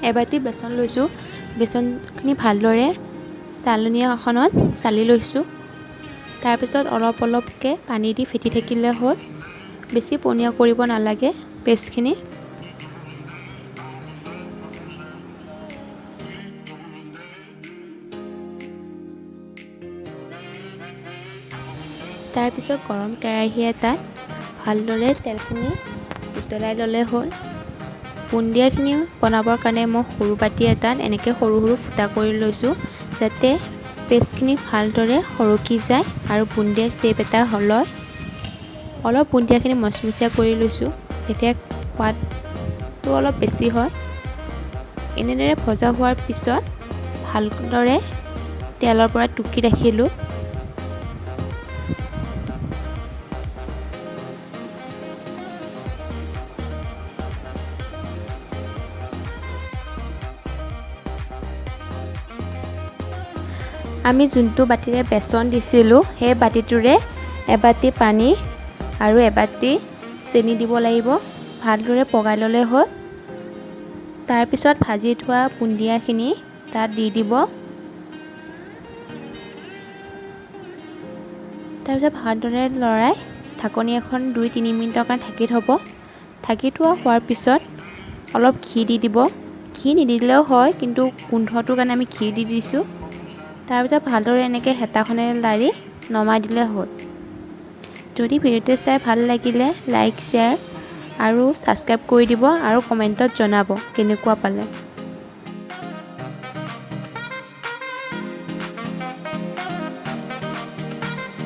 এবাতি বেচন লৈছোঁ। বেচনখিনি ভালদৰে চালনী এখনত চালি লৈছোঁ। তাৰপিছত অলপ অলপকৈ পানী দি ফেটি থাকিলে হ'ল, বেছি পনীয়া কৰিব নালাগে পেষ্টখিনি। তাৰপিছত গৰম কেৰাহী এটাত ভালদৰে তেলখিনি উতলাই ল'লে হ'ল। বুন্দিয়াখিনি বনাবৰ কাৰণে মই সৰু বাতি এটাত এনেকৈ সৰু সৰু ফুটা কৰি লৈছোঁ, যাতে পেষ্টখিনি ভালদৰে সৰকি যায় আৰু বুন্দিয়া শ্বেপ এটা লয়। অলপ বুন্দিয়াখিনি মচমচীয়া কৰি লৈছোঁ, তেতিয়া সোৱাদটো অলপ বেছি হয়। এনেদৰে ভজা হোৱাৰ পিছত ভালদৰে তেলৰ পৰা টুকি ৰাখিলোঁ। আমি যোনটো বাতিৰে বেচন দিছিলোঁ, সেই বাতিটোৰে এবাতি পানী আৰু এবাতি চেনি দিব লাগিব। ভালদৰে পগাই ল'লে হ'ল। তাৰপিছত ভাজি থোৱা বুন্দিয়াখিনি তাত দি দিব। তাৰপিছত ভালদৰে লৰাই ঢাকনি এখন 2-3 মিনিটৰ কাৰণে ঢাকি থ'ব। ঢাকি থোৱা হোৱাৰ পিছত অলপ ঘি দি দিব। ঘি নিদিলেও হয়, কিন্তু গোন্ধটোৰ কাৰণে আমি ঘি দি দিছোঁ। তাৰপিছত ভালদৰে এনেকৈ হেতাখনেৰে লাৰি নমাই দিলে হ'ল। যদি ভিডিঅ'টো চাই ভাল লাগিলে লাইক, শ্বেয়াৰ আৰু ছাবস্ক্ৰাইব কৰি দিব আৰু কমেণ্টত জনাব কেনেকুৱা পালে।